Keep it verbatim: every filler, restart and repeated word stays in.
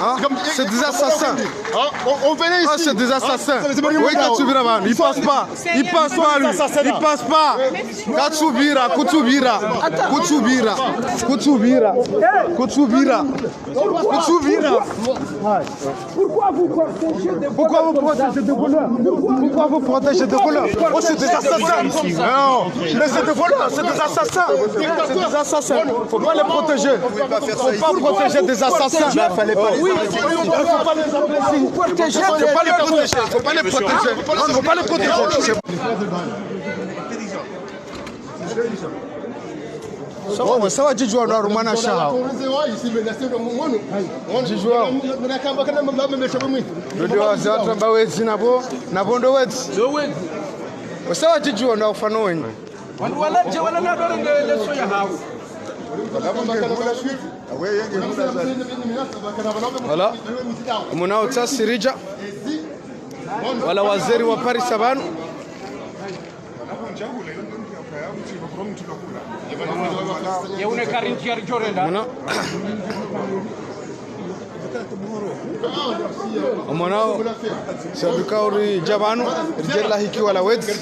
Hein? C'est des assassins. Ah, c'est des assassins. Oui, quand tu viens là-bas, ils passent pas. Ils passent pas, lui. Ils passent Pas. Katsupvira, kutsupvira, kutsupvira, kutsupvira, kutsupvira, kutsupvira. Pourquoi vous protégez des voleurs ? Pourquoi vous protégez des voleurs ? Pourquoi vous protégez des voleurs ? Oh, c'est des assassins. Non, mais c'est des voleurs, c'est des assassins. C'est des assassins. Faut pas les protéger. Faut pas protéger des assassins. Oui, il faut pas les protéger. Faut pas les protéger. Faut pas les protéger. Non, faut pas les protéger. Sawa, sawa, djidjuwa ndo harumwa na shahawo. Djidjuwa. Ndo ndo wazatra ba wedzi napvo, napvo ndo wedzi. Sawa, djidjuwa ndo ufano wenyi. Wanu wala dje wala na dore nge leso ya hawo. Voilà. Muna utsa siridja. Wala waziri wa Paris abanu. Muna. Omwana wo. Saduka uri dja pvanu. Ridjela hiki wala wedzi.